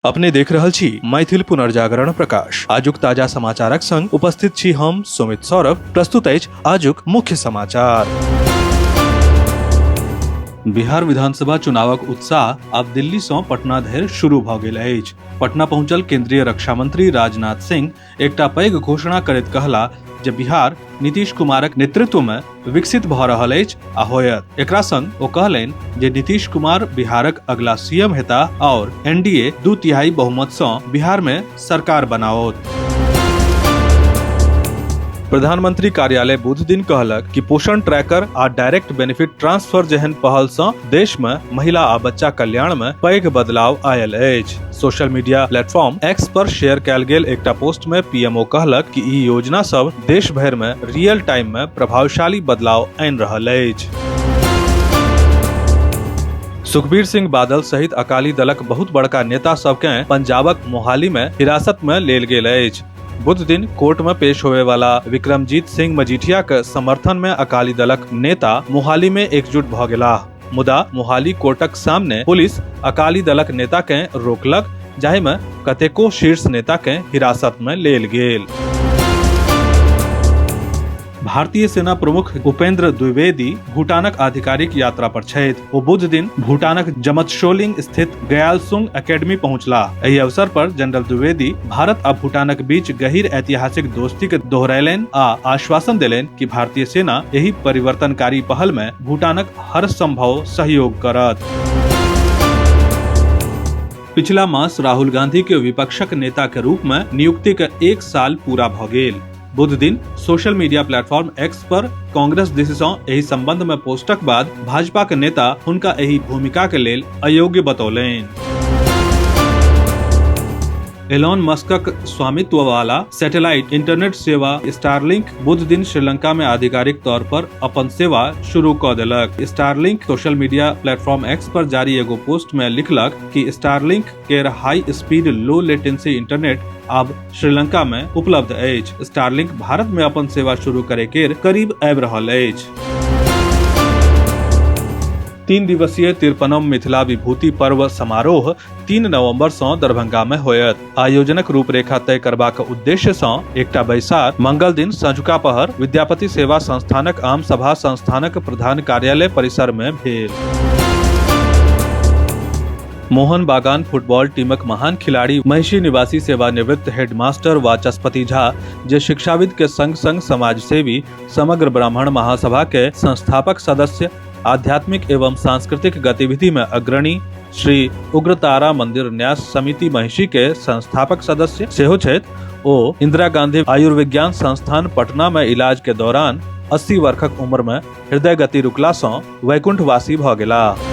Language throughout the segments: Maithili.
अपने देख रहल छी मैथिल पुनर्जागरण प्रकाश। आजुक ताजा समाचारक संग उपस्थित छी हम सुमित सौरभ। प्रस्तुत अछि आजुक मुख्य समाचार। बिहार विधानसभा चुनावक उत्साह आब दिल्ली सँ पटना धरि शुरू भऽ गेल अछि। पटना पहुंचल केंद्रीय रक्षा मंत्री राजनाथ सिंह एकटा पैघ घोषणा करैत कहला जे बिहार नीतीश कुमारक नेतृत्व मे विकसित भऽ रहल अछि आ होयत। एकरा संग ओ कहलनि जे नीतीश कुमार बिहारक अगला सीएम हेताह आओर एनडीए 2/3 बहुमत सँ बिहार मे सरकार बनाओत। प्रधानमंत्री कार्यालय बुध दिन कहलक कि पोषण ट्रैकर आ डायरेक्ट बेनिफिट ट्रांसफर जेहन पहल सँ देश मे महिला आ बच्चा कल्याण मे पैघ बदलाव आयल अछि। सोशल मीडिया प्लेटफॉर्म एक्स पर शेयर कयल गेल एकटा पोस्ट मे पीएमओ कहलक कि ई योजना सब देश भरि मे रियल टाइम मे प्रभावशाली बदलाव आनि रहल अछि। सुखबीर सिंह बादल सहित अकाली दलक बहुत बड़का नेता सबके पंजाबक मोहाली मे हिरासत मे लेल गेल अछि। बुध दिन कोर्ट में पेश होवे वाला विक्रमजीत सिंह मजीठिया के समर्थन में अकाली दलक नेता मोहाली में एकजुट भ गेलाह। मुदा मोहाली कोर्टक सामने पुलिस अकाली दलक नेता के रोकलक, जाहि में कतेको शीर्ष नेता के हिरासत में लेल गेल। भारतीय सेना प्रमुख उपेंद्र द्विवेदी भूटानक आधिकारिक यात्रा पर छथि। ओ बुध दिन भूटानक जमतशोलिंग स्थित गयालसुंग एकेडमी पहुंचलाह। एहि अवसर पर जनरल द्विवेदी भारत आ भूटानक बीच गहीर ऐतिहासिक दोस्ती के दोहरेलनि आ आश्वासन देलनि कि भारतीय सेना एहि परिवर्तनकारी पहल में भूटानक हर संभव सहयोग करत। पिछला मास राहुल गांधी के विपक्षक नेता के रूप में नियुक्ति के 1 साल पूरा भ गेल। बुध दिन सोशल मीडिया प्लेटफॉर्म एक्स पर कांग्रेस दिस सँ एहि संबंध में पोस्टक बाद भाजपा के नेता हुनका एहि भूमिका के लेल अयोग्य बतौलनि। एलॉन मस्कक स्वामित्व वाला सैटेलाइट इंटरनेट सेवा स्टारलिंक बुध दिन श्रीलंका में आधिकारिक तौर पर अपन सेवा शुरू क देलक। Starlink social media platform X पर जारी एगो पोस्ट में लिखलक कि स्टारलिंक केर high speed low latency internet आब श्रीलंका में उपलब्ध अछि। स्टारलिंक भारत में अपन सेवा शुरू करे केर करीब आबि रहल अछि। 3 दिवसीय तिरपनम मिथिला विभूति पर्व समारोह 3 नवंबर सँ दरभंगा में होयत। आयोजनक रूपरेखा तय करबाक उद्देश्य सँ एकटा बैसार मंगल दिन संझुका पहर विद्यापति सेवा संस्थानक आम सभा संस्थानक प्रधान कार्यालय परिसर में भेल। मोहन बागान फुटबॉल टीमक महान खिलाड़ी महिषी निवासी सेवानिवृत्त हेडमास्टर वाचस्पति झा, जे शिक्षाविद के संग संग समाजसेवी, समग्र ब्राह्मण महासभा के संस्थापक सदस्य, आध्यात्मिक एवं सांस्कृतिक गतिविधि में अग्रणी, श्री उग्रतारा मंदिर न्यास समिति महिषी के संस्थापक सदस्य सेहो छथि। ओ इंदिरा गांधी आयुर्विज्ञान संस्थान पटना में इलाज के दौरान 80 वर्षक उम्र में हृदय गति रुकला सँ वैकुंठवासी भ गेलाह।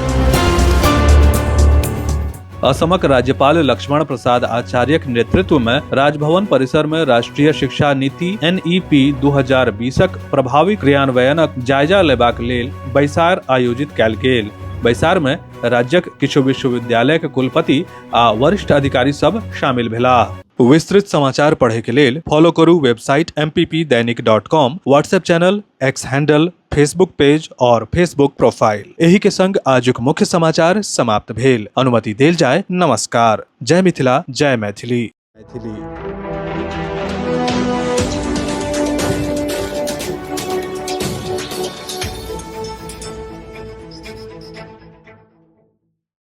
असमक राज्यपाल लक्ष्मण प्रसाद आचार्यक नेतृत्व में राजभवन परिसर में राष्ट्रीय शिक्षा नीति एनईपी 2020 प्रभावी क्रियान्वयनक जायजा लेबाक लेल बैसार आयोजित कयल गेल। बैसार में राज्यक किछु विश्वविद्यालयक कुलपति आ वरिष्ठ अधिकारी सब शामिल भेलाह। विस्तृत समाचार पढ़े के लेल फॉलो करू website mppdainik.com, WhatsApp channel, X handle, Facebook page और फेसबुक प्रोफाइल। एही के संग आजुक मुख्य समाचार समाप्त भेल। अनुमति देल जाय। नमस्कार। जय मिथिला, जय मैथिली। मैथिली।